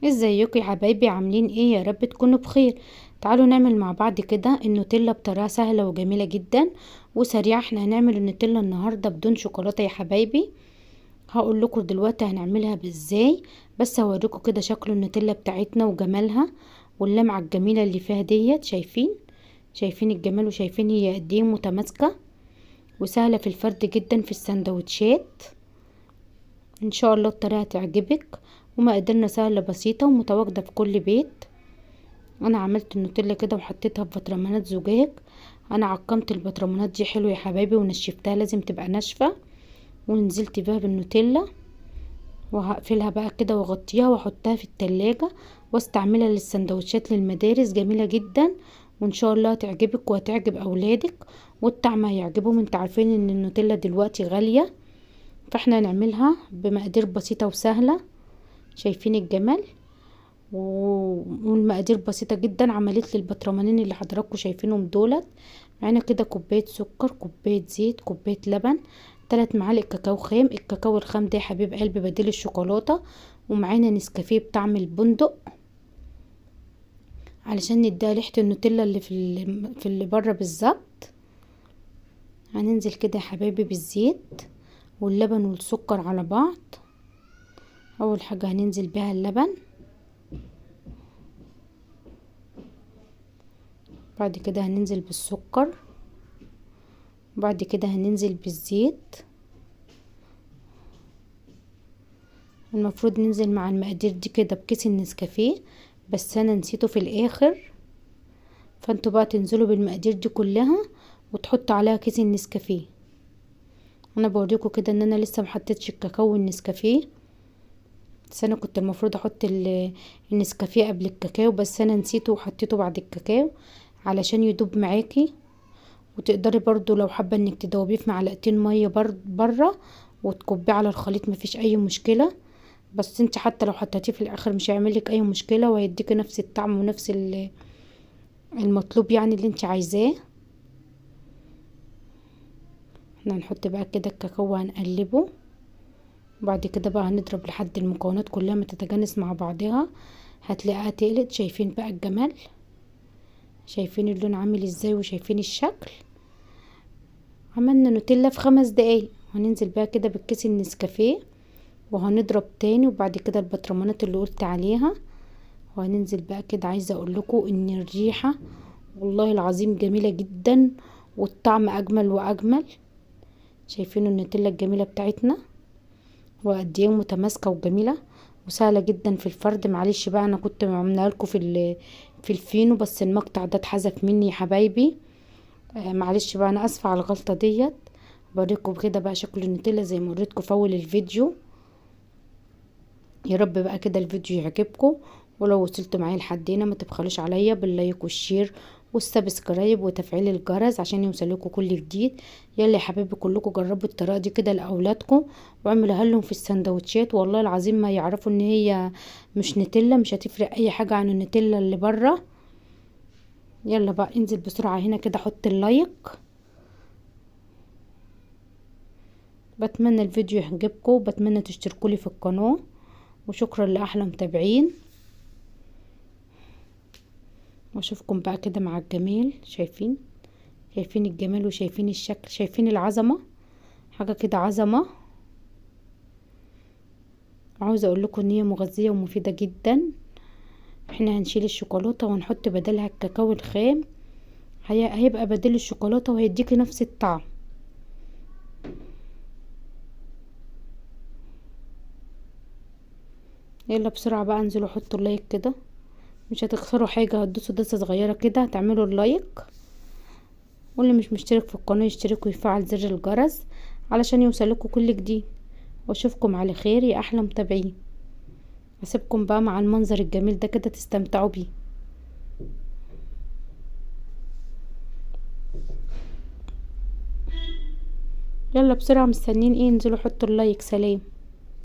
ازيكم يا حبايبي؟ عاملين ايه؟ يا رب تكونوا بخير. تعالوا نعمل مع بعض كده النوتيلا بطريقة سهلة وجميلة جدا وسريعة. احنا هنعمل النوتيلا النهارده بدون شوكولاتة يا حبايبي. هقول لكم دلوقتي هنعملها ازاي، بس هوريكم كده شكل النوتيلا بتاعتنا وجمالها واللمعه الجميلة اللي فيها ديت. شايفين الجمال وشايفين هي قد ايه متماسكة وسهلة في الفرد جدا في السندوتشات. ان شاء الله الطريقة تعجبك ومقاديرنا سهلة بسيطة ومتواجده في كل بيت. انا عملت النوتيلا كده وحطيتها في برطمانات زجاج. انا عقمت البطرمانات دي حلو يا حبايبي ونشفتها، لازم تبقى ناشفة، ونزلت بيها بالنوتيلا وهقفلها بقى كده واغطيها واحطها في التلاجة واستعملها للسندوتشات للمدارس. جميلة جدا وان شاء الله هتعجبك وهتعجب اولادك والطعم هيعجبهم. انت عارفين ان النوتيلا دلوقتي غالية، فاحنا هنعملها بمقادير بسيطة وسهلة. شايفين الجمال والمقادير بسيطة جدا. عملت لي البطرمانين اللي حضراتكم شايفينهم دولت. معانا كده كوباية سكر، كوباية زيت، كوباية لبن، 3 معالق كاكاو خام. الكاكاو الخام ده يا حبيب قلبي بديل الشوكولاتة. ومعانا نسكافيه بطعم البندق علشان نديها ريحه النوتيلا اللي في اللي بره بالظبط. هننزل كده يا حبايبي بالزيت واللبن والسكر على بعض. اول حاجة هننزل بيها اللبن، بعد كده هننزل بالسكر، بعد كده هننزل بالزيت. المفروض ننزل مع المقادير دي كده بكيس النسكافيه، بس انا نسيته في الاخر، فانتوا بقى تنزلوا بالمقادير دي كلها وتحطوا عليها كيس النسكافيه. انا بوريكم كده ان انا لسه محطتش الكاكاو والنسكافيه، بس انا كنت المفروض احط النسكافيه قبل الكاكاو، بس انا نسيته وحطيته بعد الكاكاو علشان يدوب معاكي. وتقدري برضو لو حابة انك تدوبيه في معلقتين مية بره وتكبيه على الخليط، مفيش اي مشكلة. بس انت حتى لو حطيتيه في الاخر مش هيعملك اي مشكلة، وهيديكي نفس الطعم ونفس المطلوب اللي انت عايزاه. احنا هنحط بقى كده الكاكاو وهنقلبه، وبعد كده بقى هنضرب لحد المكونات كلها ما تتجانس مع بعضها. هتلاقيها تقلت. شايفين بقى الجمال؟ شايفين اللون عامل ازاي وشايفين الشكل؟ عملنا نوتيلا في 5 دقايق. هننزل بقى كده بالكيس النسكافيه وهنضرب تاني، وبعد كده البطرمانات اللي قلت عليها، وهننزل بقى كده. عايزه اقول لكم ان الريحة والله العظيم جميلة جدا والطعم اجمل واجمل. شايفين النوتيلا الجميلة بتاعتنا وقد ايه متماسكة وجميلة وسهلة جدا في الفرد. معلش بقى انا كنت عاملاها لكم في الفينو، بس المقطع ده اتحذف مني يا حبايبي. معلش بقى انا اسفه على الغلطة ديت. بوريكم كده بقى شكل النوتيلا زي ما وريتكم في اول الفيديو. يا رب بقى كده الفيديو يعجبكم، ولو وصلتوا معايا لحد هنا ما تبخلوش عليا بال like وال share وال subscribe وتفعيل الجرس عشان يوصلكوا كل جديد. يلا يا حبايبي كلكم جربوا الطريقة دي كده لاولادكم واعملوها لهم في السندوتشات، والله العظيم ما يعرفوا ان هي مش نوتيلا، مش هتفرق اي حاجة عن النوتيلا اللي بره. يلا بقى انزل بسرعة هنا كده حط ال like. بتمنى الفيديو يعجبكم وبتمنى تشتركوا لي في القناة، وشكرا لاحلى متابعين. واشوفكم بقى كده مع الجمال. شايفين الجمال وشايفين الشكل، شايفين العظمة، حاجة كده عظمه. عاوزه اقول لكم ان هي مغذيه ومفيدة جدا. احنا هنشيل الشوكولاتة ونحط بدلها الكاكاو الخام، هيبقى بديل الشوكولاتة وهيديكي نفس الطعم. يلا بسرعة بقى انزلوا حطوا ال like كده، مش هتخسروا حاجة، هتدوسوا دوسة صغيرة كده هتعملوا ال like. واللي مش مشترك في القناة يشترك ويفعل زر الجرس علشان يوصلكوا كل جديد. واشوفكم على خير يا احلى متابعين. اسيبكم بقى مع المنظر الجميل ده كده تستمتعوا بيه. يلا بسرعة، مستنيين ايه؟ انزلوا حطوا ال like. سلام.